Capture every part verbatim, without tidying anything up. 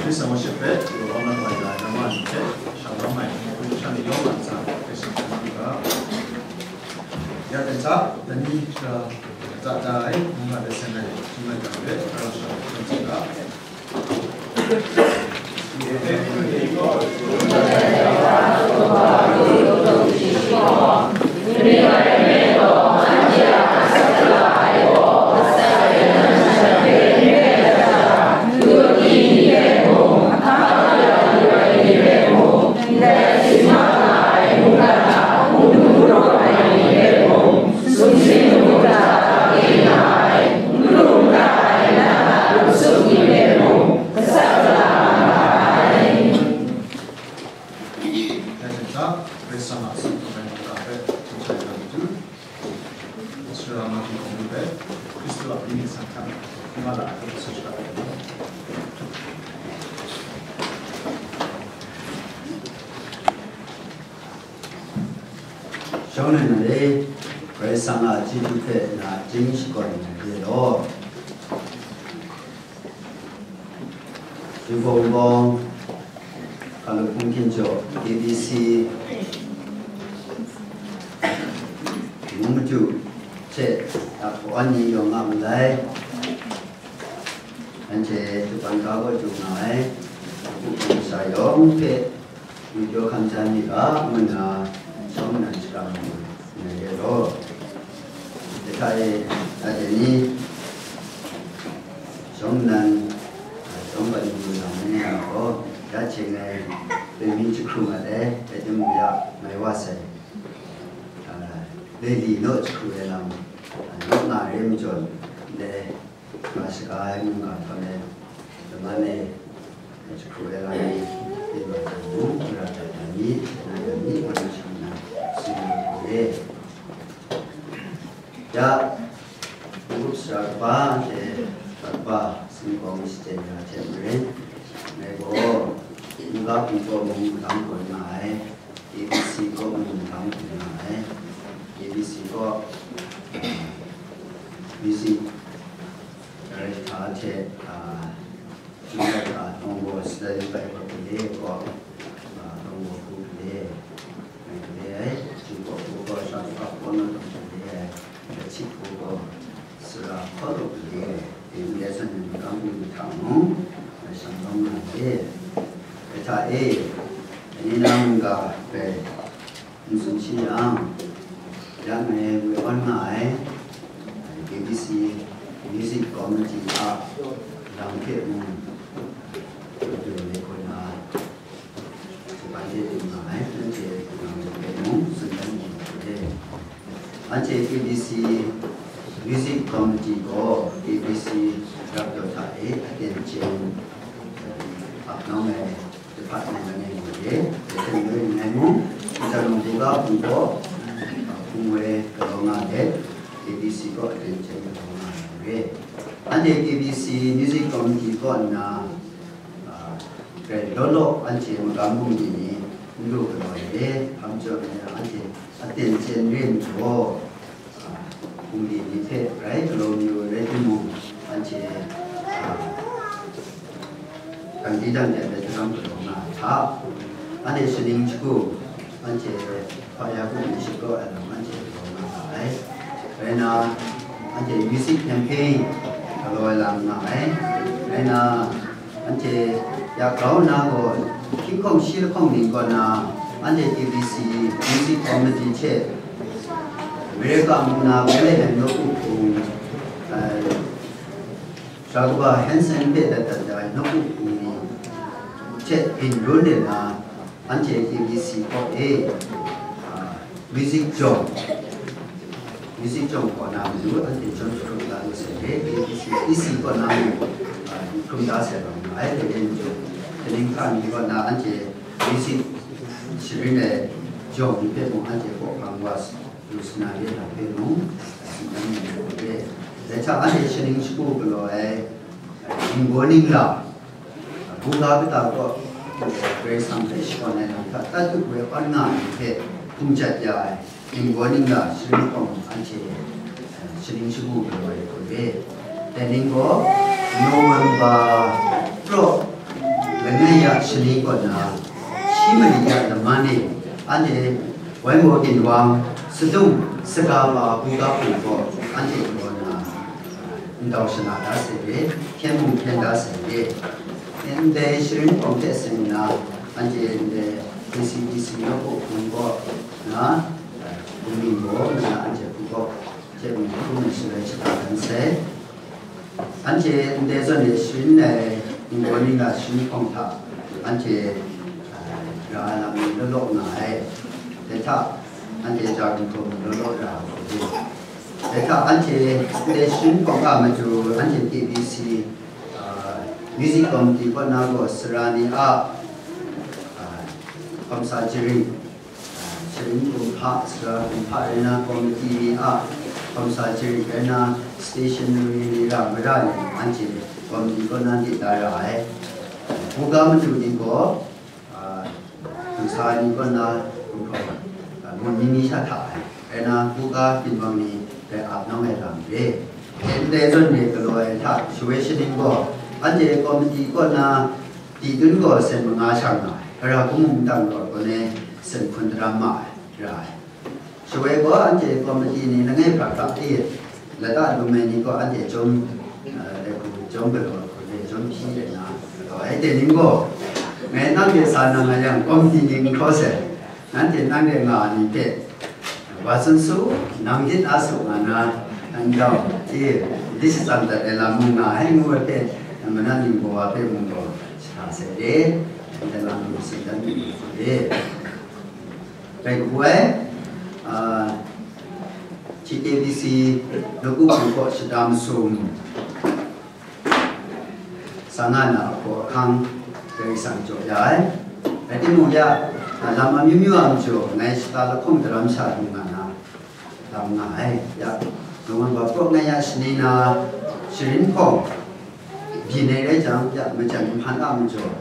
Praise and worship hpe, Lawang na hpai ai namma ni hte, shalom ai, hpung shan yawng a ntsa, Karai Kasang hpe mu ga. Ya ten sa, dani, uh, za da ai, mungga de sen ai, hpung ai ga hpe, Karai Kasang hpe mu ga. Shawng nnan na le, Karai Kasang a chyeju hpe na chying shakawn na de law. Yubawng bawng, Hkalup Hpung Hkinjaw, K B C, Mung Madu hte, dak kawan ni yawng nga malai. Anhte Japan ga kaw du nga ai, Hkalup Hpung Hkinjaw yawng hpe, Myu jaw hkam ja mi ga, ngu nna shawng nnan shakram ai re law. Dai hta e, dai ni shawng nnan, a, shawng ban lu na ma ni a gaw, ya hte ngai, dai mi jahkru mat ai, dai timung ya, mai wa sai. A, dai li naw jahkru ai lam, a, naw nga re majaw, dai, Ga shaga ai mungga htaw e, laman e, jahkru ai lam ni, tingwa jang mung, mara dat ai ni, na ya ni, wan shang na, tsun na hku re. Ya, Munggup sara kaba hte, sara kaba, singkawng shachyen ya hte maren, ngai gaw, mungga hpung kaw mung madang kaw nga ai, K B C kaw mung madang kaw nga ai, K B C kaw, music, Director hte, ah, Junior hta, Nongbaw Study Bible hpe le gaw, ah, Nongbaw hku hpe le, ngai hpe le ai, Jingbaw hku gaw, Shang Hpa Paw Naw Htawng hpe le ai, Kachik hku gaw, Sara Hkaw Lup hpe le ai, dai ni rai san ai, magam bungli hta mung, ngai shang lawm nga ai. Dai hta e, dai ni na mungga hpe, N tsun shi yang, ya ngai woi awn nga ai, K B C Music Committee a lam hte mung, Doctor Lekona, Japan de lu nga ai, nanhte nga ai hpe mung, tsun dan yu ai. Anhte K B C Music Committee gaw K B C rapdaw hta e aten chyen ap nawng ai, Dahpa ngai ngai ngai re, dai hte mung ngai mung, Ntsa Lung Buga hpung kaw, a, hpung woi galaw nga let, K B C kaw aten chyen galaw nga ai re. Anhte K B C Music Committee kaw nna, a, grai law law anhte magam bungli ni n lu galaw ai re, hkam chyawm ai anhte aten chyen re majaw, Bungli ni hte rai galaw mi ai rai timung, anhte, a, dang di dang de ai hkam galaw nga ai hta, anhte shaning shagu, anhte hpa ya hku myit shapyaw ai lam anhte galaw nga ga ai. Rai nna, anhte music campaign galaw ai lam nga ai. Rai nna, Anhte ya grau nna gaw, hkying hkawng shi lahkawng ning kaw na, anhte K B C Music Committee hte America mung na Bethlehem nawku hpung, eh, Sara kaba Hanson hpe dat dat ai nawku hpung ni hte byin run de na, Anhte K B C kaw e, a, music jawng, music jawng kaw na matu anhte jawng jahkrum da lu sai hte, K B C E C kaw na mung, a, jahkrum da sai wa nga ai, dai rai majaw, kaning hkra ni kaw na anhte music sharin ai jawng ni hpe mung anhte hkawhkam wa lu sa na re ai hpe mung, a, tsun dan yu ai hte, dai hta anhte shaning shagu galaw ai, a, ningbaw ningla, Buga kata kaw, Karai Kasang hpe shakawn ai lam hta, tatut woi awn nga ai ni hpe hkum jat ya ai, ningbaw ningla sharin hkawm anhte, eh, shaning shagu galaw ai hku re. Dai ning gaw, November praw, Langai ya shani kaw na, shi mali ya laman e, anhte Waimaw Ginwang, Sadung Saga wa buga hpung gaw, anhte kaw na, ndau shana da sai re, hkyen mung hkyen da sai re. Ndai sharin hpawng hte seng nna, anhte ndai K C B C nawku hpung gaw na, bungning gaw na, anhte hpung gaw hte mung hpung na shaloi shada dan sai. Anhte ndai zawn e sharin ai ningbaw ning a sharin hpawng hta, anhte, ah, ra ai lam ni law law nga ai. Dai hta, anhte ja gumhpraw ni law law ra ai. Dai hta, anhte ndai sharin hpawng a matu, anhte K B C, ah, Music Committee kaw na gaw sara ni a, ah, hkawm sa jaring, sharin kumhpa, sara kumhpa rai na, committee ni a hkawm sa jaring rai na, stationery ni ra mara ni, anhte committee kaw na di da ra ai. Buga madu ni gaw, ah, hkawm sa ni kaw na gumhpraw, ah, mun ni ni sha hta ai. Rai na, buga ginwang ni rai ap nang ai lam re. Ndai zawn re galaw ai hta, shawoi shaning gaw, anhte committee kaw na, Di tun gaw sen manga shang nga ai, Gara Hkum Mungdan gaw gaw ne sen hkun daram ma ai, ra ai. Shawoi gaw anhte komiti ni langai hkra hkra e, lata lum ai ni gaw anhte chyawm, eh, dai hku chyawm galaw hku re chyawm hpyi rai na, galaw ai. Dai ning gaw, ngai nang de sa na nga yang, komiti ni n hkraw sai. Nanhte nang de nga ai ni hpe, wa tsun su, nang htit a su nga na, nang gaw, e, di shatsam dat ai lam mung nga ai ngu ai hpe, mana ning gaw wa hpe mung gaw, shara sai de, nang lam mung tsun dan mi su de. Rai kabu ai, a, T K B C, Laguk Hpung kaw shada masum, sa nga na ahkaw ahkang Karai Kasang jaw ya ai. Rai timung ya, lam amyu myu a majaw ngai shata lahkawng daram sha lu nga na lam nga ai. Ya, Lawngwan Ba Praw Ngai Ya Shani na sharin hpawng byin ai rai jang, ya, majan nhpan a majaw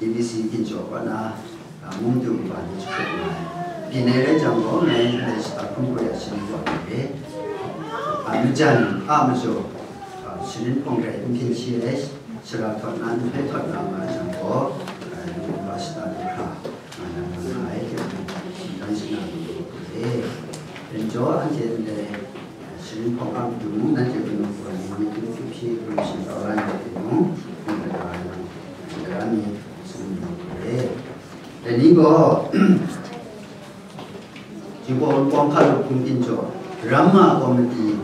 A B C ginjaw kaw na, a, mung du kaba ni jahkrup nga ai. Byin ai rai jang gaw, ngai ndai shata hkrum hkrum ya shani wa ai. A, majan a majaw, a, sharin hpawng rai n hpyin shi ai, shara htawt na, n hpe htawt na nga jang gaw, a, ba shata du hkra, nga na nga ai, dan shi na lu lu ai. Ginjaw anhte ndai sharin hpawng a matu, nanhte kanu kawa ni, myit hpyi hpyi, hpyi hpyi, kau la ai hte mung, myit mada ai lam, mada ai ni, tsun lu lu ai. Dai ni gaw, Jinghpaw Wunpawng Hkalup Hpung Ginjaw, Ramma Komiti,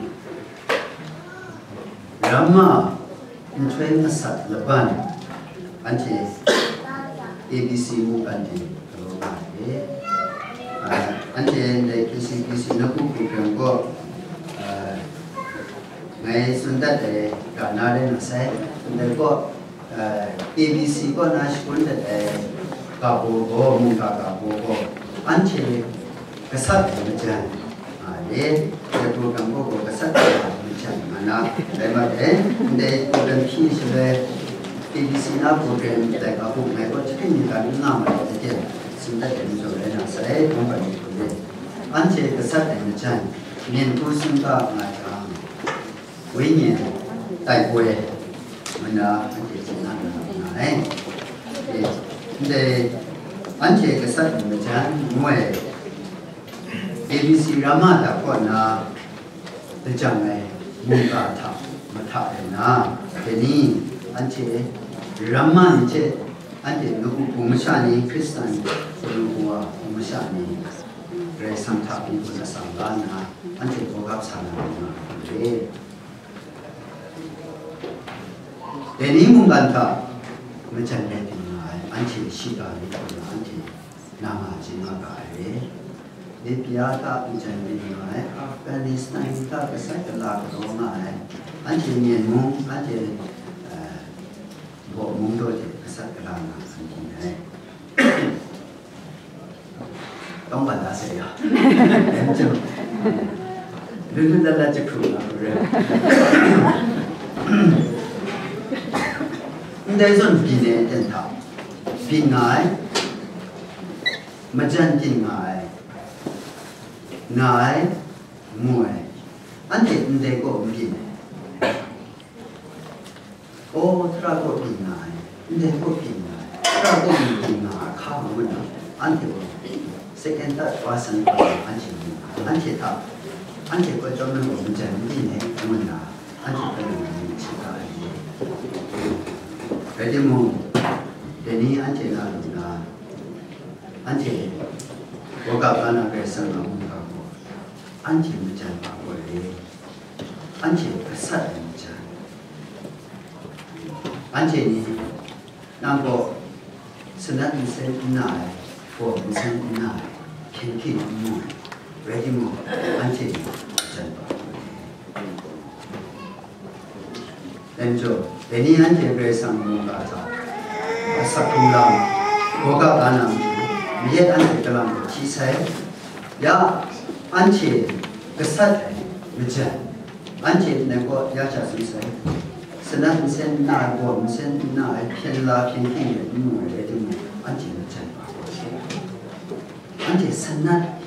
Ramma Nhtoi Masat Laban, anhte A B C mungkan de galaw nga ai. Ah, anhte ndai K C B C nawku program gaw, ah, ngai tsun dat ai ga na rai na sai, ndai gaw, eh, A B C kaw na shangun dat ai ga baw gaw, mungga ga baw gaw, anhte gasat ai majan, a, le, dai program gaw gaw gasat ai majan nga na, dai mat ai, ndai program hpyi shaloi, A B C na program dai ga baw ngai gaw jahkring ni ga n nga ma ai, tsun dat ai majaw rai na sai, hpang bai ni hku le, anhte gasat ai majan, myen hku sumga nga jang, wenyi tai poi, ngu na anhte tsun na nga ai. E, ndai anhte gasat ai majan ngu ai, A B C Ramma da kaw na lajang ai mungga hta mahta rai na, dai ni anhte Ramma ni hte anhte nawku hpung masha ni, Hkristan kanu kawa hpung masha ni, Karai Kasang hta pyi hpun atsam la nna, anhte bawgap sa na nga ai. Dai ni mungkan hta majan rai byin nga ai, anhte shiga ni hpang na anhte na nga chye nga ga ai re. Libya hta majan byin nga ai, Afghanistan hta gasat gala galaw nga ai, anhte Myen mung, anhte, eh, Baw mung daw hte gasat gala nga ai ni ai. Tawng ban da sai ya. Lu lu lat lat jahkru nga hku re. Ndai zawn byin ai aten hta, byin nga ai, majan byin nga ai, nga ai, mu ai, anhte ndai kaw n byin ai. Aw, tara kaw byin nga ai, ndai kaw byin nga ai. Pra kung lu nga ai hka ngu nna, anhte gaw second, third person gaw anhte mu, anhte hta, anhte gaw chyawm ai gaw majan n byin ai ngu nna, anhte hpe nang myit hkra ai. Rai timung, dai ni anhte na lu nna, anhte wagap la na Karai Kasang a mungga gaw, anhte majan pa gaw re, anhte gasat ai majan. Anhte ni, nang gaw sanat nsen n na ai, gaw nsen n na ai, hpyen hking n mu ai, rai timung, anhte ni majan pa gaw re. Dai majaw, dai ni anhte Karai Kasang mungga hta asak hkrung lam, gaw ga ga na matu, mayat anhte galang gaw hti sai. Ya, anhte gasat ai majan, anhte ndai gaw ya hta tsun sai. Sanat nsen n na ai, gaw nsen n na ai, hpyen la hpyen hking de n mu ai rai timung, anhte majan pa gaw re. Anhte sanat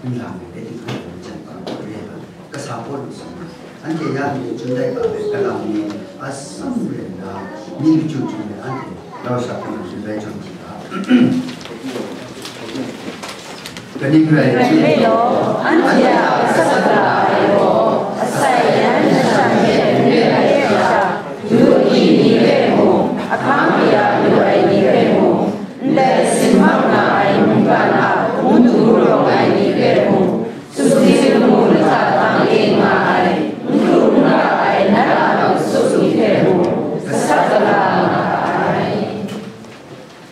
n lang ai rai timung, anhte majan pa gaw re ai. Kasa Pawlu tsun ai. Anhte ya anhte chyum laika hpe galang ni atsam ren na, myit machyu chyu ai anhte rau sha hkrum ai hte rai jawm hti ga. Kaning rai nme law, anhte a gasat gala ai gaw, asai yan masha hte n re ai hte sha, du agyi ni hpe mung, ahkang aya lu ai ni hpe mung, ndai sin mak nga ai mungkan a hpung du rawng ai ni hpe mung, sumsing lamu lata tang e nga ai, n hkru n ra ai nat a muk suk ni hpe mung, gasat gala nga ai.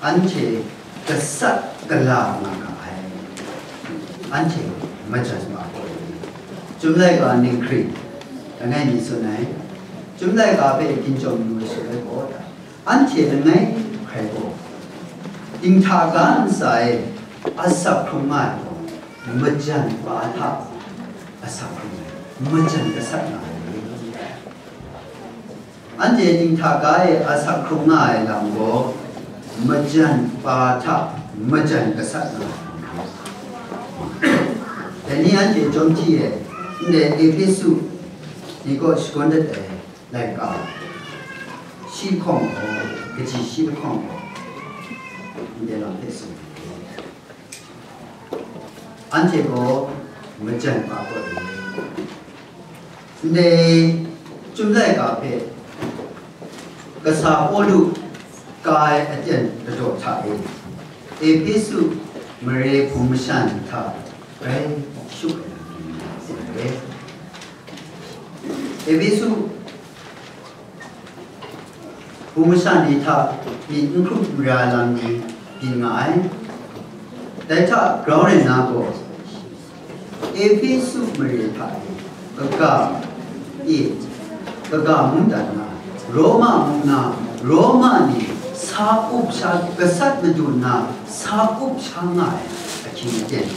Anhte gasat gala nga ga ai. Anhte majan ma gaw, Chyum laika ninghkring, langai mi tsun ai, Chyum laika hpe ginjawng yu ai shaloi gaw, anhte langai hkrai gaw, dinghta ga ntsa e asak hkrung nga ai gaw, majan pa hta asak hkrung ai, majan gasat nga ai. Anhte dinghta ga e asak hkrung nga ai lam gaw, majan pa hta majan gasat nga ai. Dai ni anhte chyawm hti e, ndai Ehpesu ni kaw shakawn dat ai laika, shi hkawng gaw, kaji shi lahkawng gaw, ndai lam hpe tsun ai. Anhte gaw majan pa gaw re. Ndai Chyum laika hpe kasa Pawlu ka ai aten ladaw hta e, Ehpesu mare hpung masha ni hta grai shut ai lam ni re. Ehpesu hpung masha ni hta myit n hkrup n ra lam ni byin nga ai. Dai hta grau rai nna gaw, Ehpesu mare hta e, kaga e, kaga mungdan na, Roma mung na, Roma ni sa up sha gasat madu nna sa up sha nga ai ahkying aten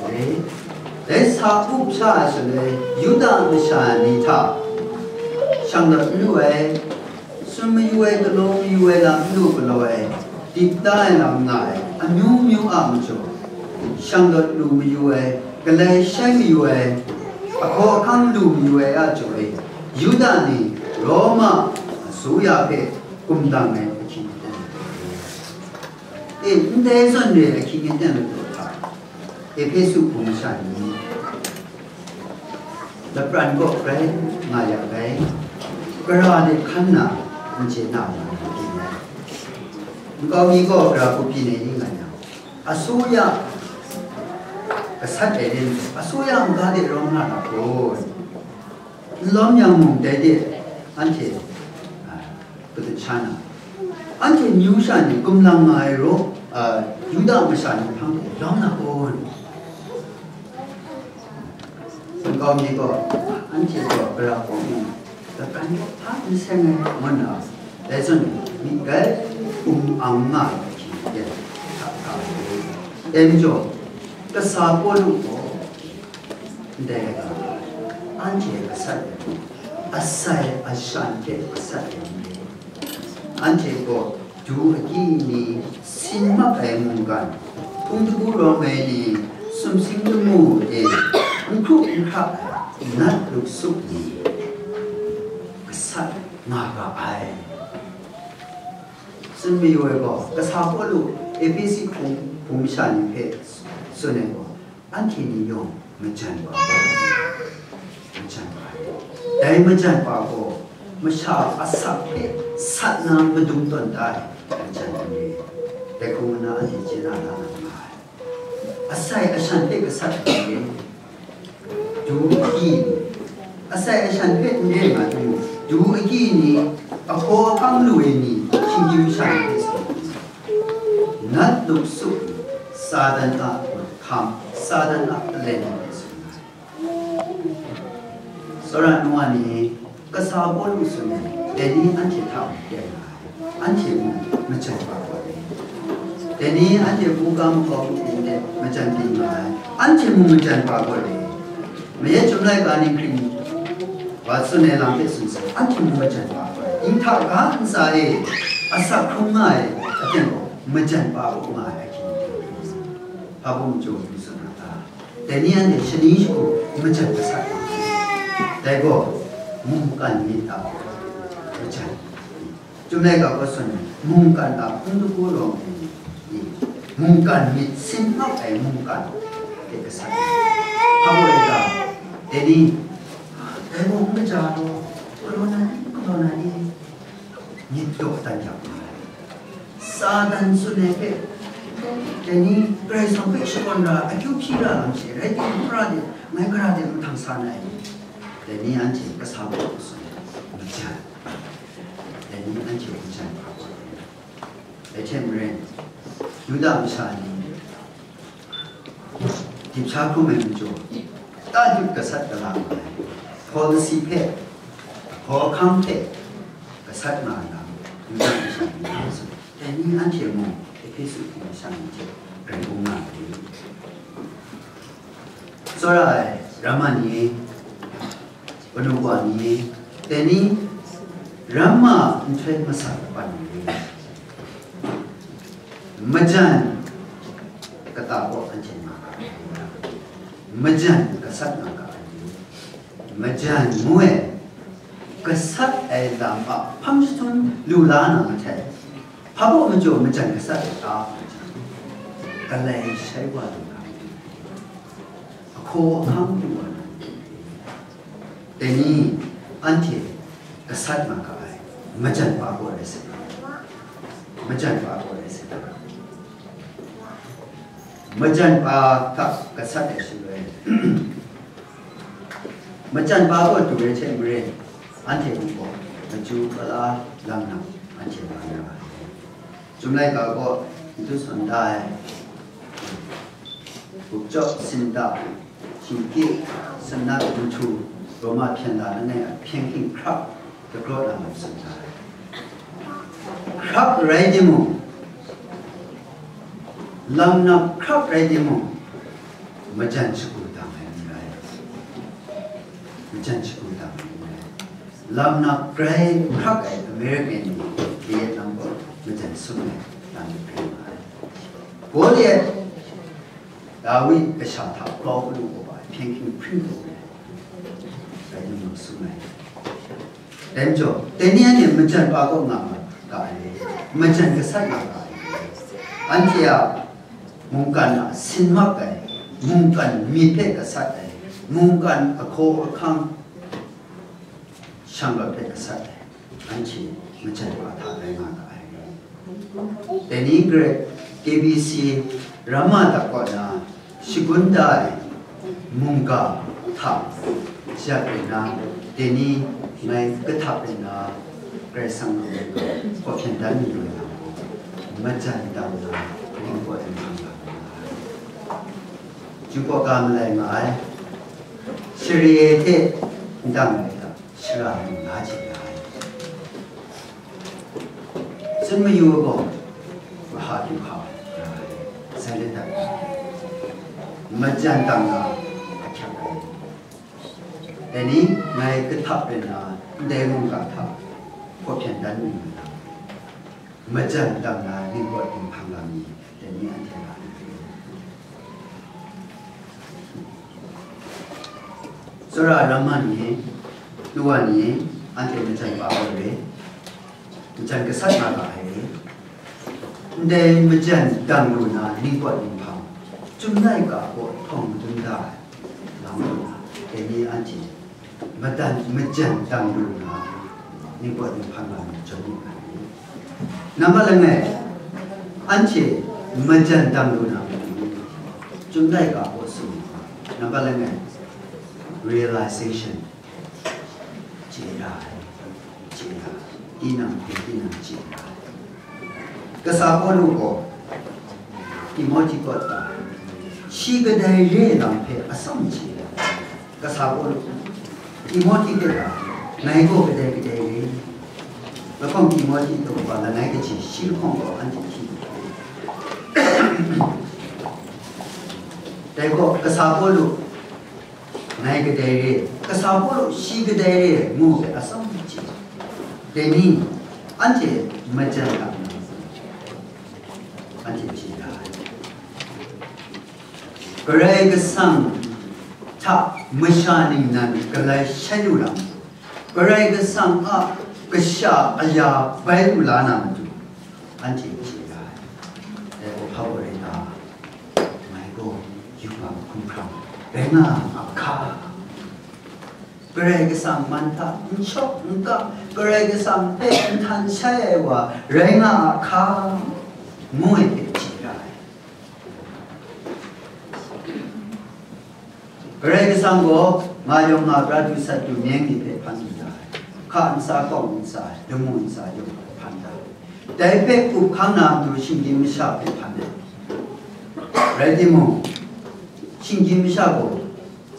re. Dai sa up sha ai shaloi, Yuda masha ni hta shang rawt n lu ai, tsun mayu ai, galaw mayu ai lam n lu galaw ai, dip da ai lam nga ai, amyu myu a majaw, shang rawt lu mayu ai, galai shai mayu ai, ahkaw ahkang lu mayu ai a jaw e, Yuda ni Roma asuya hpe gumlang ai ahkying aten, e, ndai zawn re ai ahkying aten ladaw hta, Ehpesu hpung masha ni lapran kaw grai nga ya ai, gara de hkan na n chye na ma ni byin ai. Nkau mi gaw gara hku byin ai ning nga yang, asuya gasat ai len, asuya n-ga de rawng nga na kun? N lawm yang mung dai de anhte, a, gadut sha na, anhte myu sha ni gumlang nga ai raw, a, Yuda masha ni hpang de lawm na kun? Nkau mi gaw, anhte gaw gara kaw mung, lakan kaw hpa n seng ai, ngu nna, dai zawn myit grai hpung ang nga ai hte, hta hta ai. Dai majaw, kasa Pawlu gaw, ndai ga, anhte gasat ai, asai ashan hte gasat ai n re. Anhte gaw du agyi ni, sin mak ai mungkan, hpung dagu rawng ai ni, sumsing lamu e, n hkrup n hkra ai nat luksuk ni, gasat nga ga ai. Tsun mayu ai gaw, kasa Pawlu Ehpesu hpung, hpung masha ni hpe tsun ai gaw, anhte ni yawng majan wa ai, majan wa ai. Dai majan wa gaw, masha asak hpe sat na madung tawn da ai majan ni re. Dai hku nna anhte chye na la na nga ai. Asai ashan hpe gasat ai ni re. Du agyi ni, asai ashan hpe n re nga tu, du agyi ni, ahkaw ahkang lu ai ni, shinggyim sha ni hpe tsun ai. Nat lup sup ni, Satan a hkam, Satan a palen ni hpe tsun ai. Tsawra nu wa ni, kasa Pawlu tsun ai, dai ni anhte hta mung teng nga ai, anhte mung majan pa gaw ai. Dai ni anhte hkungga makau hpung de majan ting nga ai, anhte mung majan pa gaw ai. Mayat Chyum laika ni hkring wa tsun ai lam hpe tsun sai, anhte mung majan pa gaw ai. Dinghta ga ntsa e, asak hkrum nga ai aten gaw, majan pa gaw nga ai ahkying hte, hpa bum jaw lu tsun na ta? Dai ni anhte shani shagu majan gasat nga ai. Dai gaw, mungkan myit a majan. Chyum laika gaw tsun ai, mungkan a hpung dagu rawng ai ni, mungkan myit sin mak ai mungkan hte gasat ai. Hpa rai ga, dai ni, dai gaw n kaja law, galaw na ni, galaw na ni, myit daw dan yak nga ai. Satan tsun ai hpe, dai ni Karai Kasang hpe shakawn ra, akyu hpyi ra lam she, rai timung, gara de, ngai gara de mahtang sa na ai. Dai ni anhte kasa Pawlu tsun ai, majan. Dai ni anhte majan hpa gaw ai. Dai hte maren, Yuda masha ni dip sha hkrum ai majaw, ta dut gasat gala nga ai, hpaw lasi hpe, hpaw ahkang hpe gasat nga ai lam, Yuda masha ni nga ai. Dai ni anhte mung Ehpesu hpung masha ni hte rai bung nga ai. Tsawra ai, ramma ni, kanu wa ni, dai ni, ramma nhtoi masat kapan ni, majan kata kaw anhte nga ga ai, majan gasat nga ga ai, majan ngu ai, gasat ai lam a hpang jahtum lu la na mahtai, hpa baw majaw majan gasat ai ta, galai shai wa lu na, ahkaw ahkang lu wa na, dai ni anhte gasat nga ga ai, majan pa gaw rai sai, majan pa gaw rai sai. Majan pa hta gasat ai shaloi, majan pa gaw du ai hte maren, anhte mung gaw machyu kala lam nang anhte nga na ai. Chyum laika gaw n tsun da ai, gupjawp sinda, shingkik, sanat, nhtu, Roma hpyen la langai a hpyen hking hkrap dagraw na lam tsun da ai. Hkrap rai timung, lam nap hkrap rai timung, majan shagu dang ai n rai. Majan shagu dang ai n rai. Lam nap grai hkrak ai American ni kayat lam gaw majan sum ai lam grai nga ai. Goliat, Dawi kasha hta grau kalu kaba ai hpyen hking hpring taw ai, rai nang sum ai. Dai majaw, dai ni anhte majan pa kaw nga nga ga ai, majan gasat nga ga ai. Anhte a mungkan a sin mak ai, mungkan myit hpe gasat ai, mungkan ahkaw ahkang shang rawt hpe gasat ai, anhte majan pa hta rai nga ga ai. Dai ni K B C ramma dak kaw na shagun da ai mungga hta, shajat rai na, dai ni ngai kahtap rai na, Karai Kasang a mungga hkaw hpyan dan mi rai na, majan dang na, ning kaw ai mungga, ju kaw ga malai nga ai, share hte ndang ai hta, shara mung la chye ai. Tsun mayu ai gaw, maha kyu hka ai, sai let dat ai, majan dang na ahkyak ai. Dai ni ngai kahtap rai na, ndai mungga hta hkaw hpyan dan mi nga na, majan dang na ning kaw dinghpang lam ni, dai ni anhte nga na re. Tsawra ai ramma ni, nu wa ni, anhte majan pa ai re, majan gasat nga ga ai re. ndai majan dang lu na ningpawt ninghpang, Chyum laika kaw htawng madun da ai lam lu na, dai ni anhte madan, majan dang lu na ningpawt ninghpang lam jaw lu na ni? Nambat langai, anhte majan dang lu na matu, Chyum laika kaw sung, nambat langai, realization. Chye ra ai, chye ra ai, tinang hpe tinang chye ra ai. Kasa Pawlu gaw Timohti kaw ta, shi kadai re ai lam hpe atsawm chye ra ai. Kasa Pawlu, Timohti hpe ta, ngai gaw kadai kadai re ai. Lahkawng Timohti daw kaba langai kaji shi lahkawng gaw anhte hti. Dai gaw Kasa Pawlu, ngai kadai re, Kasa Pawlu shi kadai re ngu hpe atsawm chye. Dai ni, anhte majan dang na, anhte chye ra ai. Karai Kasang hta masha ningnan galai shai lu lam, Karai Kasang a kasha aya bai lu la na matu, anhte chye ra ai. Dai gaw hpa gaw rai ta, ngai gaw yubak hkumhkrang rai nga a hka, Karai Kasang man hta n shawk n kap, Karai Kasang hpe n htan shai ai wa rai nga a hka, ngu ai hpe chye ra ai. Karai Kasang gaw nga yawng nga pra du sat du meng ni hpe hpan lu da ai. Hka ntsa, kawng ntsa, lamu ntsa yawng hpe hpan da ai. Dai hpe up hkang na matu shinggyim masha hpe hpan ai. Rai timung, shinggyim masha gaw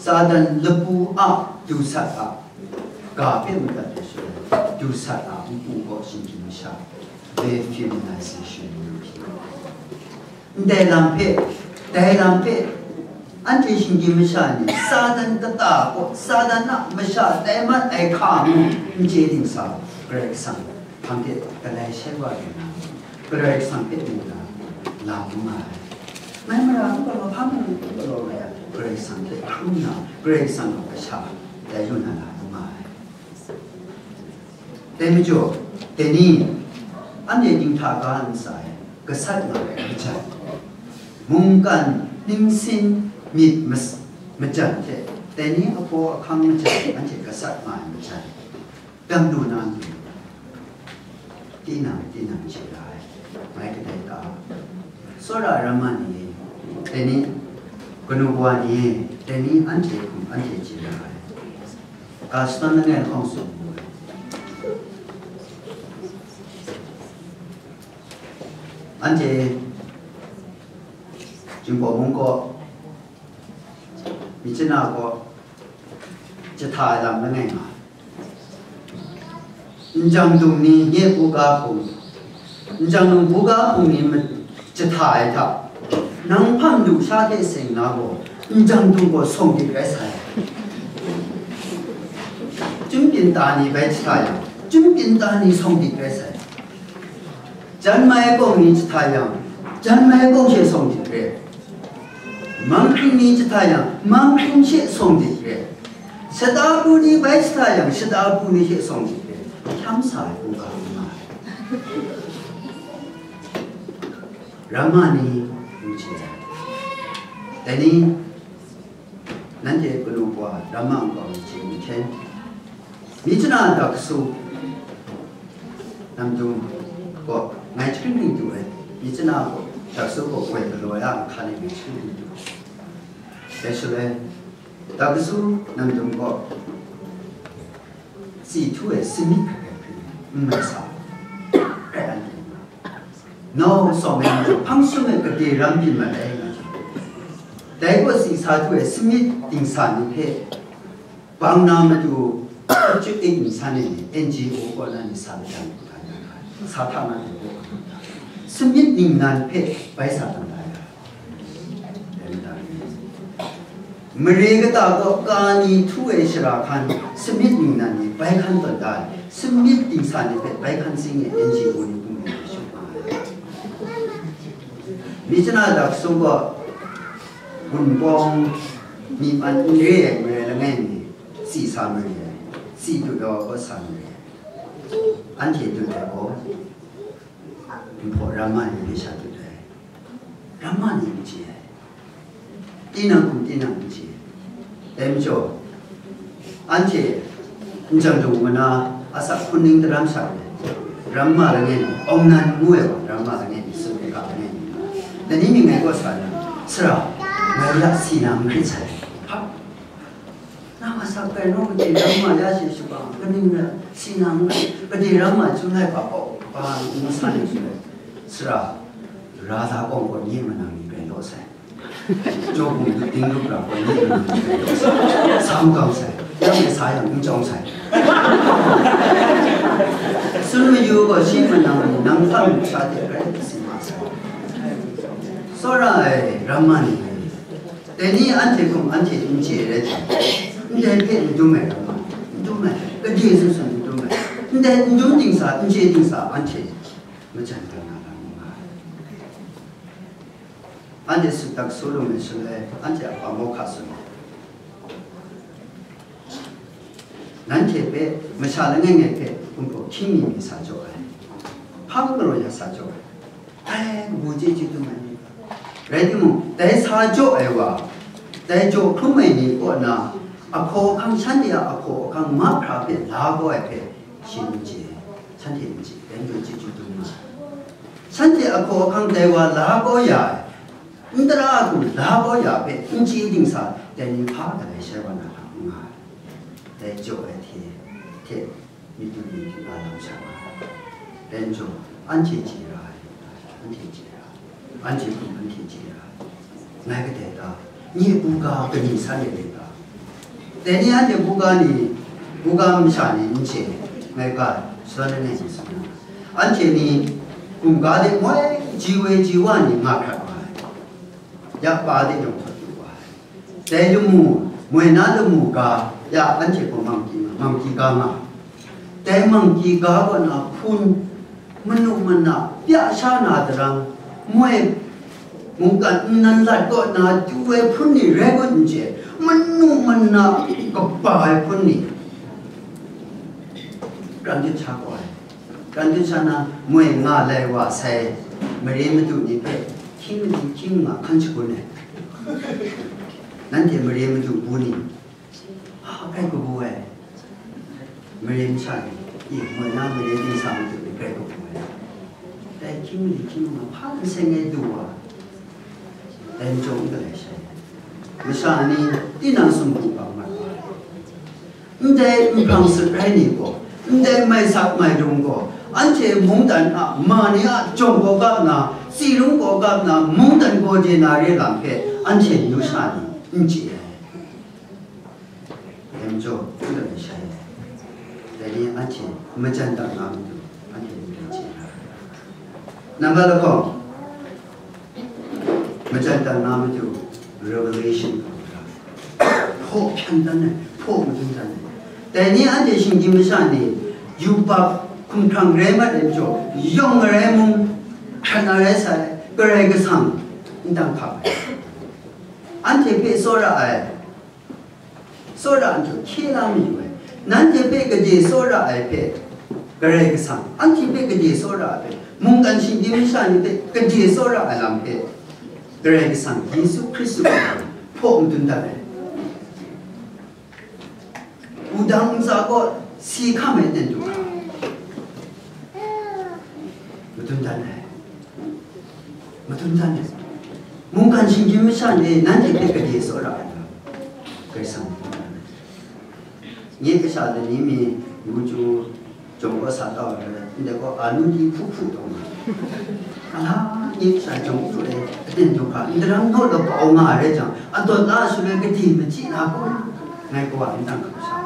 Satan lapu a du sat a ga hpe madat ai shaloi, du sat a npu gaw shinggyim masha, defeminization ngu hpyi. Ndai lam hpe, dai lam hpe, anhte shinggyim masha ni Satan kata gaw, Satan a masha tai mat ai hka ngu n chye dingsa, Karai Kasang hpang de galai shai wa yu na, Karai Kasang hpe mu na, la mu nga ai. Mai mara n galaw, hpa mung n galaw nga yang, Karai Kasang hpe hkrum na, Karai Kasang a kasha tai lu na, la mu nga ai. Dai majaw, dai ni, anhte dinghta ga ntsa e, gasat nga ai majan, mungkan ningsin myit mas-, majan hte, dai ni apaw ahkang majan, anhte gasat nga ai majan, dang lu na matu, tinang, tinang chye ra ai, mai kadai ta? Tsawra ramma ni, dai ni, kanu kawa ni, dai ni anhte hkum anhte chye ra ai. Ga shadawn langai lahkawng tsun mu ai. Anhte Jinghpaw mung kaw, Myitkyina kaw, jahta ai lam langai nga ai. Njang dung ni nye buga hpung, njang dung buga hpung ni ma-, jahta ai hta, nang hpang du sha hte seng na gaw, njang dung gaw sawng dik rai sai. Chyum kyin ta ni bai jahta yang, chyum kyin ta ni sawng dik rai sai. Jan mai kawng ni jahta yang, jan mai kawng she sawng dik re. Manghkring ni jahta yang, manghkring she sawng dik re. Shata pru ni bai jahta yang, shata pru ni she sawng dik re. Hkyam sa ai hkungga n nga ai. Ramma ni n chye ai. Dai ni, nanhte kanu kawa ramma nkau n chye n hten. Myitkyina Daksu namdum gaw ngai jahkring hkring du ai. Myitkyina gaw Daksu gaw goi galaw ya ai hkan e ngai jahkring hkring du ai. Dai shaloi, Daksu namdum gaw tsi htu ai sumit hkrai hkrai hpring n mai sa ai. Nau tsawm ai ni hpang sum ai gade ram byin mat ai nga. Dai gaw tsi sa htu ai sumit dingsa ni hpe bang na matu, chyu ik nsan e ni, N G O kaw na ni sa lajang hkra ya ai, sa hta na ni gaw, sumit ningnan hpe bai sa tawn da ya. Mare kata gaw ka ni htu ai shara hkan, sumit ningnan ni bai hkan tawn da ai, sumit dingsa ni hpe bai hkan sing ai N G O ni hpung ni hpe shut nga ai. Myitkyina Daksu gaw Wunpawng myi man n re ai mare langai mi, tsi sa mare ai, tsi dut ai wa gaw sa mare ai. Anhte dut ai gaw, Nhpaw ramma ni hpe sha dut ai. Ramma ni n chye ai. Tinang hkum tinang n chye ai. Dai majaw, anhte n jang dung wa na, asak hpun ning daram sha ai, ramma langai mi, awng nan ngu ai wa, ramma langai mi, sumhkra langai mi, dai ni mying ngai kaw sa na, sara, ngai ya si na n hkrit sai. Hpa? Nang asak rai nau, gade ramma ya she shuga, kaning rai si na n hkrit, gade ramma chyu lai hpa, oh, hpa ngu sa ni shaloi, sara, ra da kawng kaw nye manang ni rai law sai. Jaw hpung dut ding rup ra gaw, ni nni sa makau sai, yang e sa yang n chyawm sai. Sun mayu gaw shi manang ni nang hta mung sha de rai si ma sai. Tsawra ai ramma ni, dai ni anhte hkum anhte n chye rai jang, ndai hpe n dum ai ramma, n dum ai, gade sun sun n dum ai, ndai n dum ding sa, n chye ding sa, anhte majan dan na lam n nga ai. Anhte sut dak su lu ai shaloi, anhte a hpa mawhka tsun ai. Nanhte hpe, masha langai ngai hpe, Kumhpaw hkying mi mi sa jaw ai. Hpang galaw ya sa jaw ai. Dai kabu chyeju dum ai ni. Rai timung, dai sa jaw ai wa, dai jaw hkrum ai ni kaw na, ahkaw ahkang, shanhte a ahkaw ahkang mahkra hpe la kau ai hpe, shi n chye, shanhte n chye, dai majaw chyeju dum nga ai. Shanhte ahkaw ahkang dai wa la kau ya ai, n tara a hku la kau ya hpe n chye ding sa, dai ni hpa galai shai wa na hta n nga ai. Dai jaw ai hte, hte myit du myit du na lam sha nga ai. Dai majaw, anhte chye ra ai, anhte chye ra ai, anhte hkum anhte chye ra ai. Ngai kadai ta, nye buga kani san de rai ta? Dai ni anhte buga ni, buga masha ni n chye, ngai ga shadawn langai mi tsun na, anhte ni gumga de moi ji woi ji wa ni nga hkrat wa ai, ya pa de yawng hkawt lu wa ai. Dai lamu, moi na lamu ga, ya anhte gaw mangki nga, mangki ga nga. Dai mangki ga kaw na hpun, manu mana pya sha na daram, moi mungkan nnan lat kaw na du ai hpun ni rai kun n chye, manu mana kaba ai hpun ni, kran dut sha kau ai. Kran dut sha na, moi nga lai wa sai, mare madu ni hpe hkying mali hkying nga hkan shagun ai. Nanhte mare madu bu ni, a, grai kabu ai. Mare masha ni, i, moi na mare dingsa madu ni grai kabu ai. Dai hkying mali hkying nga hpa n seng ai du wa, dai majaw n galai shai. Masha ni tinang sumpu bang mat wa ai. Ndai nhprang sut rai ni gaw, ndai mai sak mai lung gaw, anhte mungdan a ma ni a jawng gaw gap nna, tsi lung gaw gap nna, mungdan gaw de na re lam hpe anhte amyu sha ni n chye ai. Dai majaw, n galai shai ai. Dai ni anhte majan dang na matu, anhte n galai chye ai. Nambat lahkawng, majan dang na matu, revelation hpaw hpyan dan ai, hpaw madun dan ai. Dai ni anhte shinggyim masha ni yubak hkumhkrang rai mat ai majaw, yawng arai mung, hkrat na rai sai, Karai Kasang n dang hkap ai. Anhte hpe tsawra ai, tsawra nhtawm hkye la mayu ai, nanhte hpe gade tsawra ai hpe, Karai Kasang, anhte hpe gade tsawra ai hpe, mungkan shinggyim masha ni hpe gade tsawra ai lam hpe, Karai Kasang Yesu Hkristu hpaw madun dat ai. Wudang ntsa kaw si hkam ai ten du hkra, madun dan ai, madun dan ai. Mungkan shinggyim masha ni nanhte hpe gade tsawra ai lam, Karai Kasang madun dan ai. Nye kasha lani mi ngu chyu jawng kaw sa tau ai rai, ndai gaw anu di hpu hpu taw nga. Ala nye kasha jawng hpu e aten du hkra, n daram naw law kau nga ai rai jang, adawt la shaloi gade machyi na gaw, ngai kawa n dang hkap sha.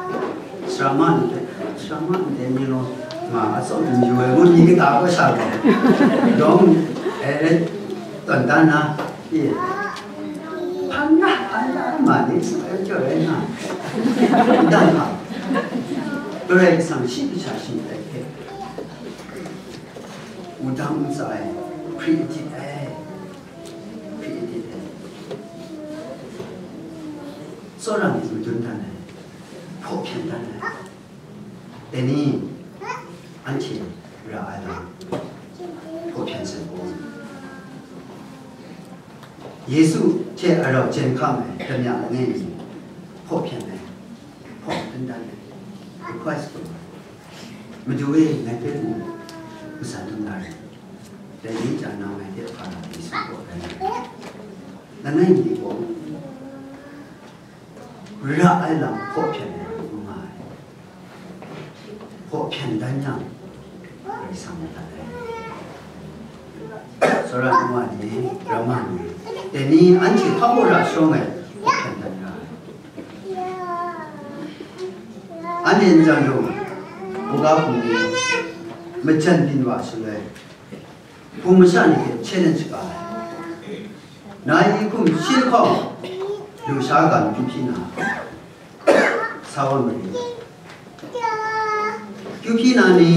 Sara ma ni hte, sara ma ndai ni law, ma atsawm n yu ai ngu ni kata kaw sha gaw, dawng e rai tawn dan na, e, hpang na, an na, ma ni tsun ai jaw rai nga, n dang hkap. Karai Kasang shi kasha shingtai hpe, wudang ntsa ai, hpri adit ai, hpri adit ai, tsawra myit madun dan ai, hpaw hpyan dan ai. Dai ni, anhte ra ai lam, Hpaw hpyen sai gaw, Yesu hte a rau jen hkam ai damya langai mi hpaw hpyen ai, hpaw hpyen dan ai, request gaw, Madu e, ngai hpe mu, matsan dum na rai, dai ni ja na ngai hte hpa na Yesu gaw rai ai. Langai mi gaw, ra ai lam hpaw hpyen ai rai nga ai. Hpaw hpyen dan yang, Karai Kasang madat ai. Tsawra nu wa ni, ramma ni, dai ni anhte hpa hpaw ra shawng ai, hpaw hpyen dan nga ai. Anhte n jang dum, buga hkum ni, majan byin wa shaloi, hpung masha ni hpe challenge ga ai. Nai hkum shi lahkawng, lusha ga n kyu hpyi na, sa wa mari. Kyu hpyi na ni,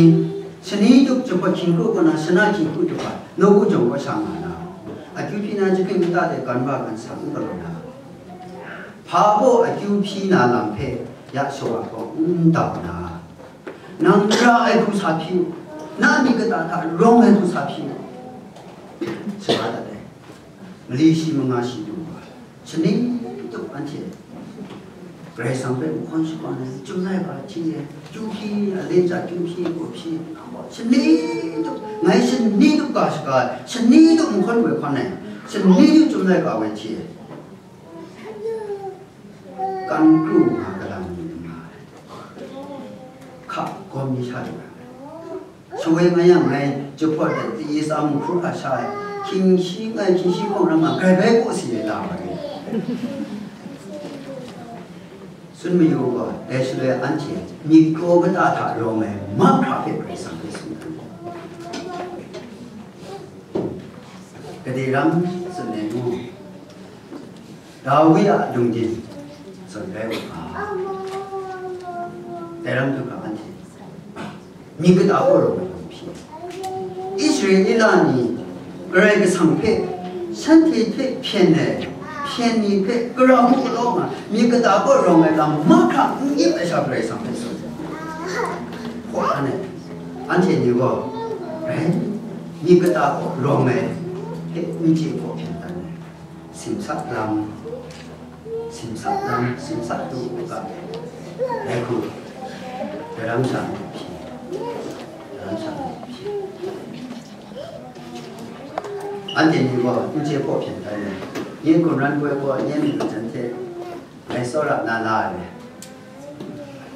shani tup jahpawt hkying kru kaw na, shana hkying kru jahpawt, nawku jawng kaw sha nga na, akyu hpyi na jahpring kata de kan wa kan sa n galaw na, hpa baw akyu hpyi na lam hpe ya shawa gaw n dau na, nang ra ai hku sa hpyi u, na myit kata hta rawng ai hku sa hpyi u, shaga dat ai. Mali shi manga shi du wa, shani tup anhte Karai Kasang hpe mahkawn shakawn ai, Chyum laika hti ai, kyu hpyi, a le ja kyu hpyi, gaw hpyi, shani tup, ngai shani tup ga shaga ai, shani tup mahkawn woi hkawn ai, shani tup Chyum laika woi hti ai. Kan kru nga galang ni nga ai. Hka gawm ni sha lu ai. Shawoi nga yang ngai jahpawt de, tsi-i tsa mu hkru hkra sha ai, hkying shi ngai hkying shi hkawng ram nga, grai bai kaw si ai la wa ri. Tsun mayu gaw, dai shaloi anhte myit kraw kata hta rawng ai mahkra hpe Karai Kasang hpe tsun ai. Gade ram tsun ai nu, Dawi a lungdin zawn rai u ga, dai ram hkra anhte myit kata kaw rawng ai lam hpyi. Israela ni Karai Kasang hpe, shanhte hpe hpyen ai, hpyen ni hpe gara mu galaw nga, myit kata kaw rawng ai lam mahkra n ip ai sha Karai Kasang hpe tsun. Hkaw hkan ai, anhte ni gaw, rai, myit kata kaw rawng ai hpe n chye hpaw hpyen dan ai. Simsak lam, simsak lam, simsak du u ga, dai hku, daram sha ni hpyi, daram sha ni hpyi. Anhte ni gaw n chye hpaw hpyen tai ai. Yin hkum ran poi gaw, nye myit majan hte, ngai tsawra na la ai.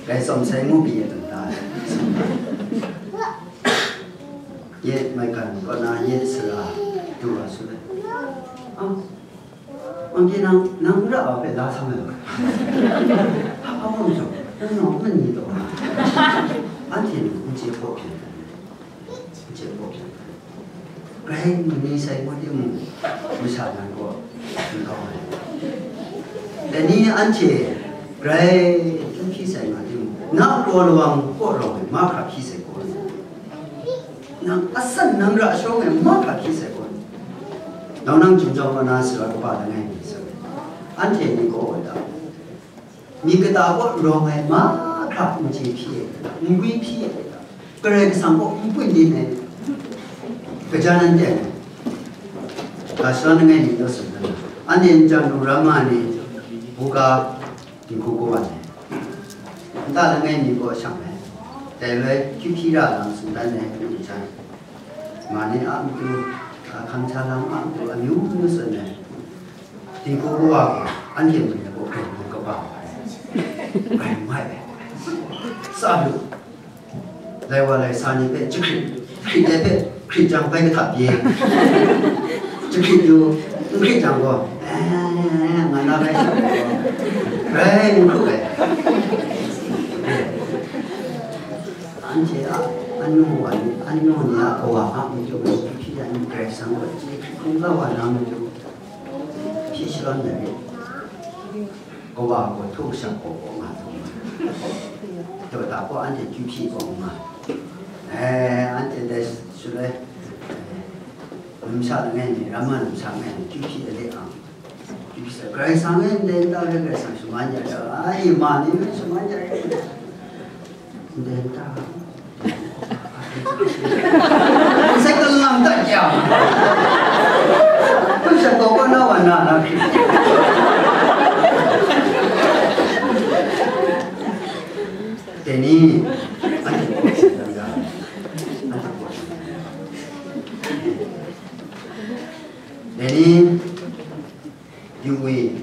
Ngai tsawm sai ngu pyi e tun ta ai. Ye maigan kaw na ye sara du wa su ai. Ang, anhte nang, nang ra wa hpe la sam ai wa. Hpa hpa maw majaw, nang nawng man ni taw nga. Anhte ni n chye hpaw hpyen ai. N chye hpaw hpyen ai. Grai mani sai ngut timung, masha nan gaw n kau ai. Dai ni anhte grai n hpyi sai nga timung, na kraw lawang kaw rawng ai mahkra hpyi sai gaw ai. Nang asan nang ra shawng ai mahkra hpyi sai gaw ai. Nau nang chyum jawng kaw na sara kaba langai mi sa ai. Anhte ni gaw da. Myit kata kaw rawng ai mahkra n chye hpyi ai, n gwi hpyi ai, Karai Kasang kaw n pun din ai, kaja nan teng ai. Ga shadawn langai mi naw tsun na, anhte n jang lu ram nga ni, buga, dinghku kawa ni, nta langai mi kaw shang ai, dai loi hkyu hpyi ra lam tsun dan ai, jan, ma ni a matu, a hkam hta lam a matu, amyu myu tsun ai. Dinghku kawa gaw, anhte mung gaw grai mu kaba ai, grai mai ai, tsa lu, lai wa lai sa ni hpe jahkrit, hkrit ai hpe hkrit jang bai kahtap pyi, jahkrit yu, n hkrit jang gaw, eh, nga na rai sa gaw, grai n hkrup ai. Anhte a anu wa ni, anu ni a kawa a matu, hpyi ai ni Karai Kasang gaw, hkrit hkungga wa na matu, hpyi shalawn ai rit. Kawa gaw htuk shak gaw gaw nga htung ai. Daw da gaw anhte kyu hpyi gaw nga. Eh, anhte dai shaloi, eh, numsha langai mi, ramma numsha langai mi, kyu hpyi ai le ang. Kyu hpyi sa, Karai Kasang e, ndai nta hpe Karai Kasang shaman ya ai, ai, ma ni hpe shaman ya ai. Ndai nta. N sai galaw Dai ni, anhte hpaw hpyen dan ga, anhte hpaw hpyen dan ga. Dai ni, yu wi,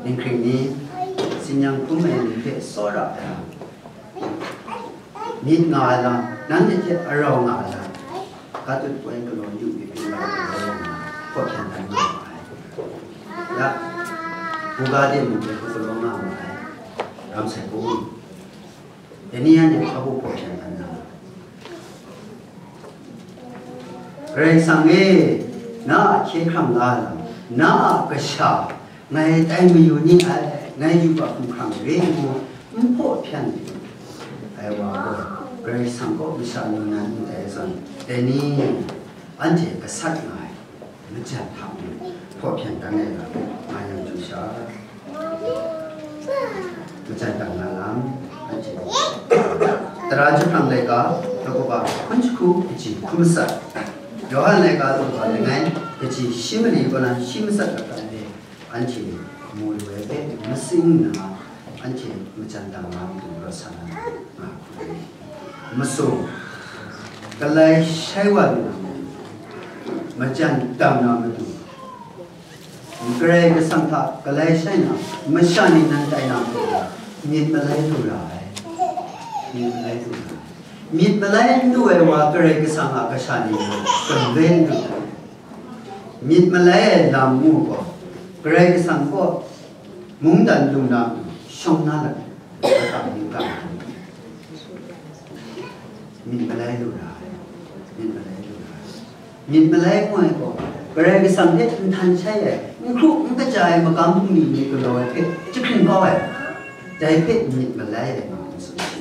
ninghkring ni, tsin yang hkrum ai ni hpe tsawra ai, myit nga ai lam, nanhte hte arau nga ai lam, Katut poi galaw yu myit pyi wa ai, hpaw hpyen dan nga ma ai. Ya, buga de mung hpe hku galaw nga ma ai, ram sai hku. Dai ni anhte hpa hpaw hpyen dan na. Karai Kasang e, na a hkye hkrang la ai lam, na a kasha, ngai tai mayu ni ai, ngai yubak hkumhkrang re ngu, n hpaw hpyan ai wa gaw, Karai Kasang kaw masha ni nan n tai zawn, dai ni anhte gasat nga ai, majan hta mung hpaw hpyan dan ai lam, nga yang hkrum sha, majan dang na lam, anhte tara jahprang laika, daw kaba hkun jahku kaji hkun matsat, Yawhan laika, daw kaba langai, kaji shi mali kaw na shi matsat lap ai, anhte mu lu ai hpe masing nna, anhte majan dang na matu rawt sa na nga hku rai. Masum, galai shai wa lu na matu, majan dang na matu, Karai Kasang hta galai shai na, masha ni nan tai na matu, myit malai lu ra ai. Myit malai lu ra ai. Myit malai n lu ai wa, Karai Kasang a kasha ni gaw galoi n lu ai. Myit malai ai lam ngu gaw, Karai Kasang kaw mungdan lung na matu shawng na lat, myit malai lu ra ai, myit malai lu ra ai. Myit malai ngu ai gaw, Karai Kasang hte nhtan shai ai, n hkru n kaja ai magam bungli ni galaw ai hpe jahkring kau ai, dai hpe myit malai ai ngu tsun shi.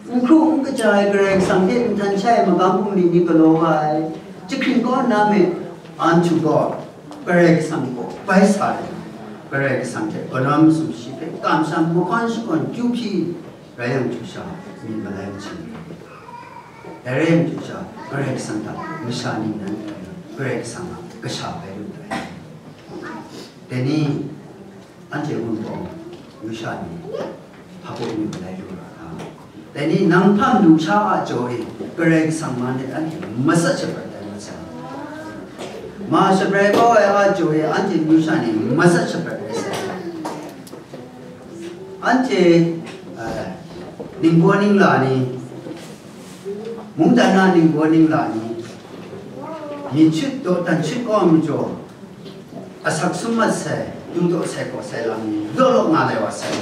N hkru n kaja ai Karai Kasang hte nhtan shai ai magam bungli ni galaw wa ai, jahkring kau nna me, anhte gaw Karai Kasang kaw bai sa ai, Karai Kasang hte kanawn masum shi hpe kamsham mahkawn shakawn kyu hpyi rai yang hte sha, myit malai machyin rai. Dai rai yang hte sha, Karai Kasang hta masha ni nan rai yang, Karai Kasang a kasha bai lu ai. Dai ni, anhte Wunpawng masha ni hpa baw myit malai lu ra ai. Dai ni, nang hpang lusha a jaw e, Karai Kasang man e anhte matsat shaprat ai masha. Ma shabrai kau ai a jaw e, anhte masha ni matsat shaprat ai sai. Anhte, eh, ningbaw ningla ni, mungdan na ningbaw ningla ni, myit shut daw dan shut kau ai majaw, asak sum mat sai, du daw sai kaw sai lam ni law law nga lai wa sai.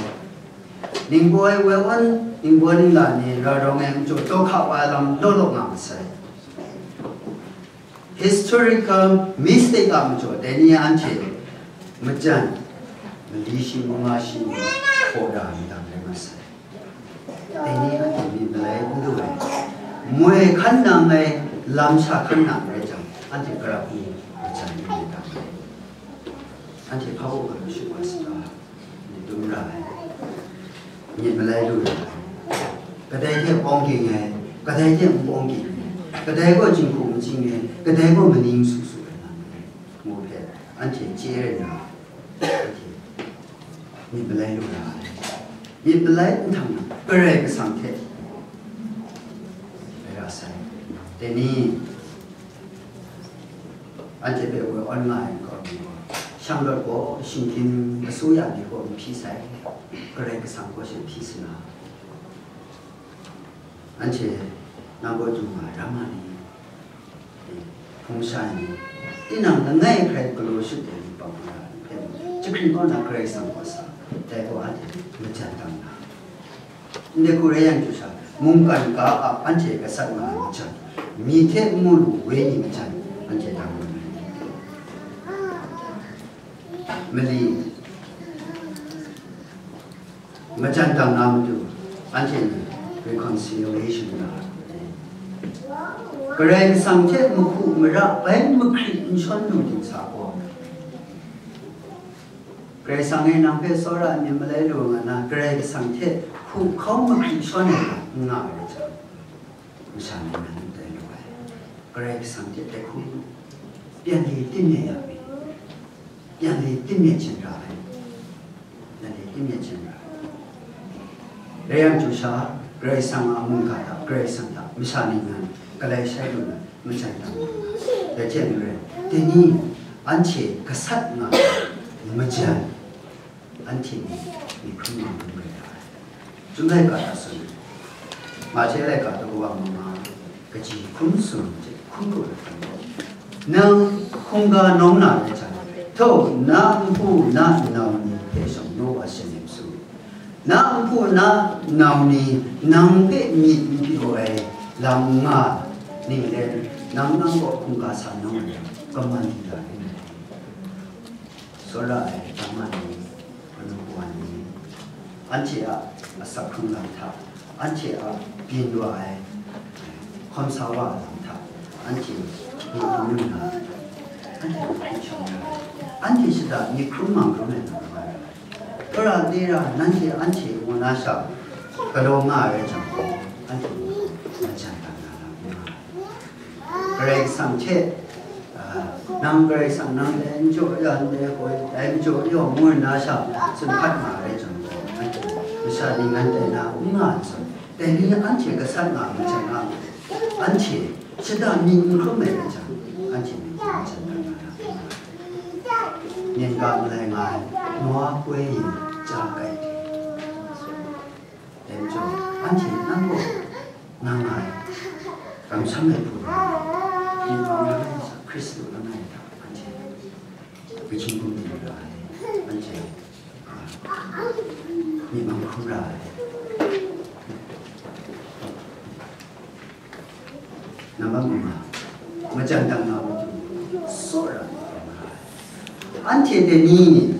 Ningbaw ai woi wan, ningbaw ningla ni ra rawng ai majaw, daw hka wa ai lam law law nga ma sai. Historical mistake a majaw, dai ni anhte majan mali shi, manga shi, hpaw da ai lam rai ma sai. Dai ni anhte myit malai n lu ai, moi hkan nang ai, lam sha hkan nang rai jang, anhte karap ni majan n lu ai. Anhte hpa baw galu shut wa sata? Myit dum ra ai, myit malai lu ra ai, kadai hte pawng ging ai, kadai hte n pawng ging ai, kadai gaw jinghku n jing ai, kadai gaw mani n su su ai, ngu hpe anhte chye rai nna, anhte myit malai lu ra ai. Myit malai nhtang na, Karai Kasang hte rai ra sai. Dai ni, anhte hpe woi awn nga ai nkau mi gaw, shanglawt gaw, shinggyim asuya ni gaw n hpyi sai, Karai Kasang gaw she hpyi sa na. Anhte nang kaw du nga ai ramma ni, hpung sha ai ni, tinang langai hkrai galaw shut ai ni pang nga ai hpe, jahkring kau na Karai Kasang gaw sa, dai gaw anhte majan dang na. Ndai hku rai yang hte sha, mungkan ga a anhte gasat nga ai majan, myi hte n mu lu wenyi majan, anhte dang lu ai. Mali, majan dang na matu, anhte ni reconciliation nga ai. Karai Kasang hte mahku mara bai mahkri n shawn lu ding sa gaw, Karai Kasang e nang hpe tsawra ai myit malai lu nga na, Karai Kasang hte hku hkau mahkri shawn ai lam n nga ai rai jang, masha ni nan n tai lu ai. Karai Kasang hte dai hku pyan li tim ya yang mi, Yang ni tim myit chin ra ai. Yang ni tim myit chin ra ai. Rai yang chyu sha, Karai Kasang a mungga hta, Karai Kasang hta, masha ning nan, galai shai lu na, majan dang lu na. Dai hte maren, dai ni, anhte gasat nga ai, majan, anhte ni, myi hkrum nga hkrum rai ra ai. Chyum laika hta tsun ai. Mahte laika daw wa mama, kaji hkun sung hte hkun ru ai hkra gaw, nang hkungga nawng na rai jang, htaw na nhpu na nau ni hpe shawng naw wa shanem su. Na nhpu na nau ni nang hpe myit n pyaw ai lam n nga, ning len, nang nang gaw hkungga sa nawng ai, kaman di da rin ai. Tsawra ai, dama ni, kanu kawa ni, anhte a asak hkrung lam hta, anhte a byin wa ai hkawm sa wa ai lam hta, anhte myit n lu na, anhte myit n shawng na, anhte shada myit hkrum mang hkrum ai lam nga ai. Tsawra de ra nanhte anhte ngu na sha, galaw nga ai rai jang gaw, anhte majan dang na lam n nga ai. Karai Kasang hte, a, nang Karai Kasang nang dai n jaw ya ndai gaw, dai n jaw ya ngu na sha, tsun hkat ma ai jang gaw, anhte masha ning nan tai na n nga ai zawn, dai ni anhte gasat nga ai majan nga ai, anhte shada myit n hkrum ai rai jang, anhte myit n hkrum ai rai jang, myen ga malai nga ai, Noa poi yin chya kai hte. Dai majaw, anhte nang gaw nga nga ai, kamsham ai hku rai, myi mang langai hta, Hkristu langai hta, anhte gahkying hkum din ra ai, anhte, a, myi mang hkrum ra ai. Nambat manga, majan dang na matu, tsawra ai. Anhte dai ni,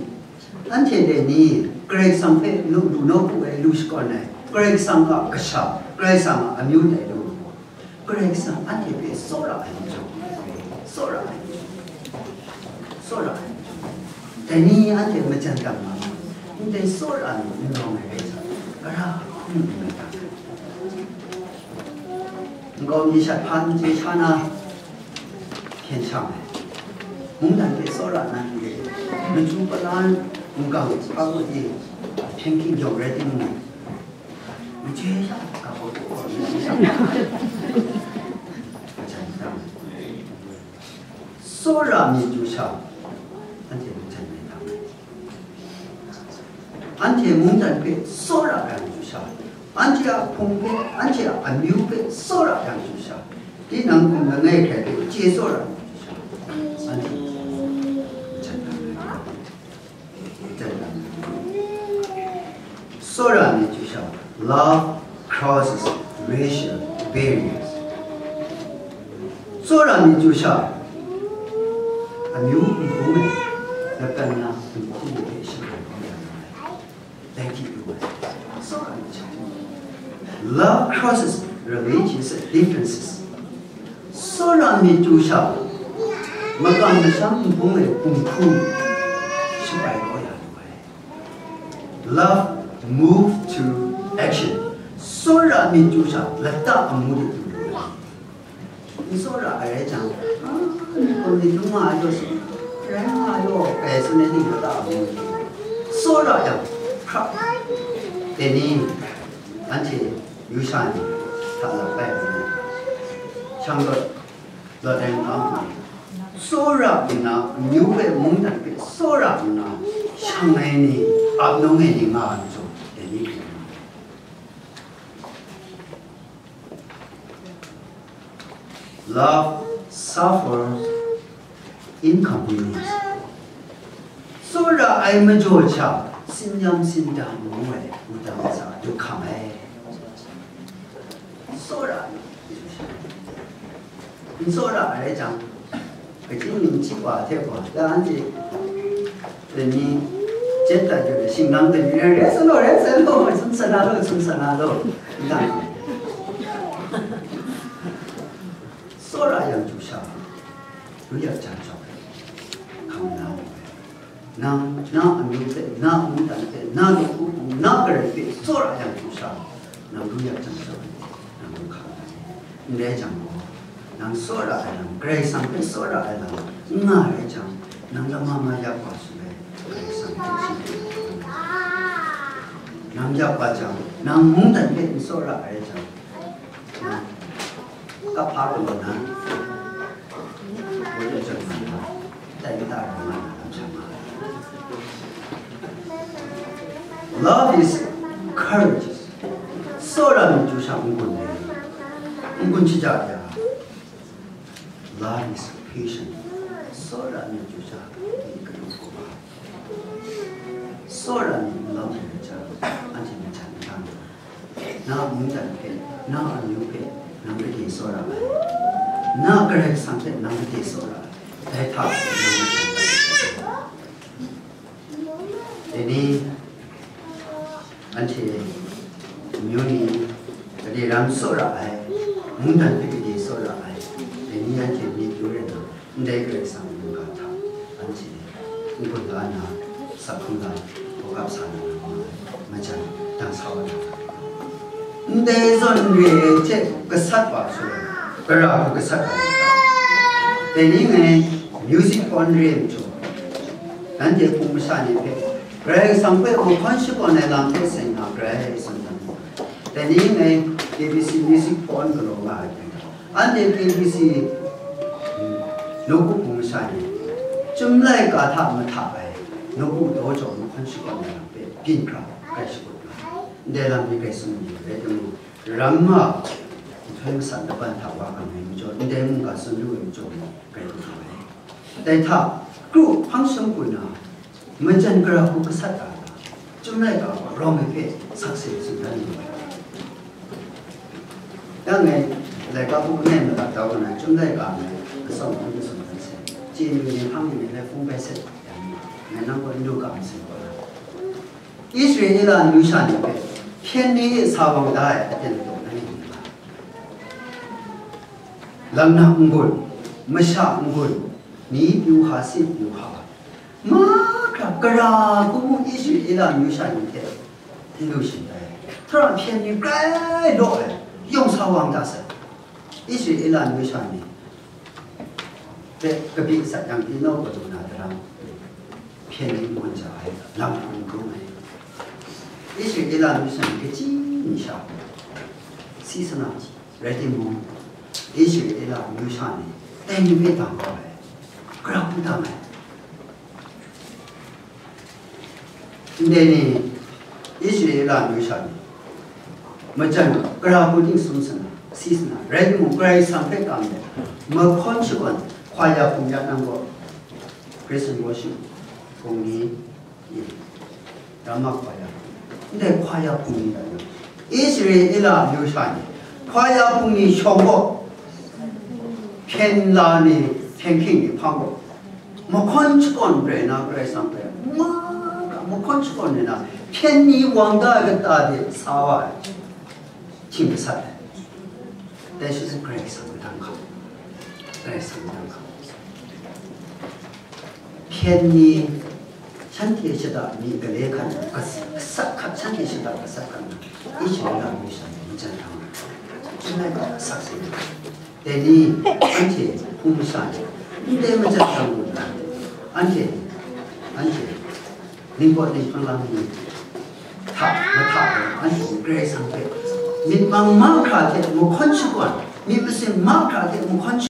anhte dai ni, Karai Kasang hpe lu, lu nawku ai, lu shakawn ai, Karai Kasang a kasha, Karai Kasang a amyu dai lu, Karai Kasang anhte hpe tsawra ai majaw, tsawra ai majaw, tsawra ai majaw, dai ni anhte majan dang na, ndai tsawra ai ni n rawng ai rai jang, gara hkum n rai ga ai. Nkau mi shat hpa n chye sha na, hkyen shang ai. Mungdan hpe tsawra na n re, machyu pala n gang hpa kaw di, hpyen hking jawng rai timung, n chye sha, ga hkau hkau hkau n chye sha. Majan dang. Tsawra myit chyu sha, anhte majan myit dang ai. Anhte mungdan hpe tsawra yang chyu sha, anhte a hpung hpe, anhte a amyu hpe tsawra yang chyu sha, tinang hkum langai hkrai hpe chye tsawra yang chyu sha, anhte majan dang ai. Tsawra myit chyu sha, love crosses racial barriers. Tsawra myit chyu sha, amyu nhpung e, lakan na nhku hpe shabai kau ya na ai, dai hti lu ai. Tsawra myit chyu sha, love crosses religious differences. Tsawra myit chyu sha, makam masham nhpung e hpung hku shabai kau ya lu ai. Love move to action. Tsawra myit chyu sha, lata amu de lu ai. N tsawra ai rai jang, a, myit gaw myit lung nga ai jaw, rai nga ai jaw, bai tsun ai ning lata amu de lu ai. Tsawra yang, hkra, dai ni, anhte, yu sha ni hta lap bai nna, shang lawt, lawt ai nkau hku, tsawra nna, amyu hpe mungdan hpe tsawra nna, shang ai ni, ap nawng ai ni nga ai majaw, dai ni hkrit nga ai. Love suffers inconvenience. Tsawra ai majaw hta, sinyam sinda ngu ai, wudang ntsa du hkam ai. Tsawra, n tsawra ai rai jang, kaji ning chyi wa hte gaw, ya anhte, dai ni, jet dat yu ai, shingkang dai ni, rai sa law, rai sa law, tsun sa na law, tsun sa na law, n ga. Tsawra yang chyu sha, lu yak jang jawk ai, hkam na mu ai. Nang, na amyu hpe, na mungdan hpe, na nawku hpung, na garai hpe tsawra yang chyu sha, nang lu yak jang jawk ai, nang lu hkam ai. N rai jang gaw, nang tsawra ai lam, Karai Kasang hpe tsawra ai lam, n nga rai jang, Nang lama ma yak wa shaloi, Karai Kasang hpe shi hte nang yak wa jang, nang mungdan hpe n tsawra ai jang, nang kap hpa galaw na, woi chyam na, tai kata rai nga na lam sha ma ai. Love is courage. Tsawra myit chyu sha n-gun ai. N-gun shaja ya. Love is patient. Tsawra myit chyu sha, myit kadu hkrum ai. Tsawra myit n lam ai hte, anhte myit hta n hkang. Na mungdan hpe, na amyu hpe, nang gade tsawra ai. Na Karai Kasang hpe nang gade tsawra ai. Dai hta nang myit hta n hkang. Dai ni, anhte amyu ni gade ram tsawra ai, mungdan hpe gade tsawra ai, dai ni anhte myit yu rai na, ndai Karai Kasang mungga hta anhte n-gun la nna, sak hkrum la, hkawhkap sa na nga ai, majan dang sa wa na. Ndai zawn re ai hte gasat wa shaloi, gara hku gasat wa ai. Dai ni ngai, music pawn re ai majaw, nanhte hpung masha ni hpe, Karai Kasang hpe mahkawn shakawn ai lam hte seng nga grai tsun dan mu ai. Dai ni ngai, K B C music pawn galaw nga ai hpe, anhte K B C, mm, nawku hpung masha ni, Chyum laika hta mahta ai, nawku daw jau mahkawn shakawn ai lam hpe byin hkra grai shakut nga ai. Ndai lam ni grai tsun yu ai rai timung, ramma nhtoi masat laban hta wa kang ai majaw, ndai mungga tsun lu ai majaw, grai lu ai. Dai hta, kru hpang sham kun na, majan gara hku gasat ai, Chyum laika rawng ai hpe sakse tsun dan lu ai. Yang ngai, laika hku langai madat da wa na, Chyum laika ngai atsawm hpang masun dan sai. Chye ni ni hpang ni ngai hpung bai sai, yang ngai nang gaw n du ga masai wa na. Israela amyu sha ni hpe hpyen ni e sa wang da ai aten taw na ni nga. Lam na n-gun, masha n-gun, ni pyu hka, si pyu hka, mahkra gara hku mung Israela amyu sha ni hte n lu shin dai. Hkra hpyen ni grai law ai, yawng sa wang da sai. Israela amyu sha ni hpe kabyi sat yang, tinau galu na daram hpyen ni n-gun ja ai, lam hkum hkrum ai. Israela amyu sha ni kaji ni sha, si sana rai timung, Israela amyu sha ni dai ni hpe dang kau ai, gara hku dang ai. Ndai ni, Israela amyu sha ni, majan gara hku ting sum sana, si sana, rai timung, Karai Kasang hpe kam ai, mahkawn shakawn, hkawya hpung ya nang gaw, praise and worship hpung ni, ramma hkawya, ndai hkawya hpung ni rai nang, Israela amyu sha ni, hkawya hpung ni shawng gaw, hpyen la ni, hpyen hking ni hpang gaw, mahkawn shakawn rai na, Karai Kasang hpe, ma, mahkawn shakawn rai na, hpyen ni wang da ai kata de sa wa ai, hkying gasat ai. Dai shi hte Karai Kasang madang hkam, Karai Kasang madang hkam. Hpyen ni, shanhte shada mi gale hkan, gas-, gasat hkat, shanhte shada gasat hkan, Israela amyu sha ni majan hkam, Chyum laika sakse ai. Dai ni, anhte hpung masha ni, ndai majan hkam lu na, anhte, anhte, ningpawt ninghpang lam ni hta mahta ai, anhte Karai Kasang hpe myit mang mahkra hte mahkawn shakawn, myit masin mahkra hte mahkawn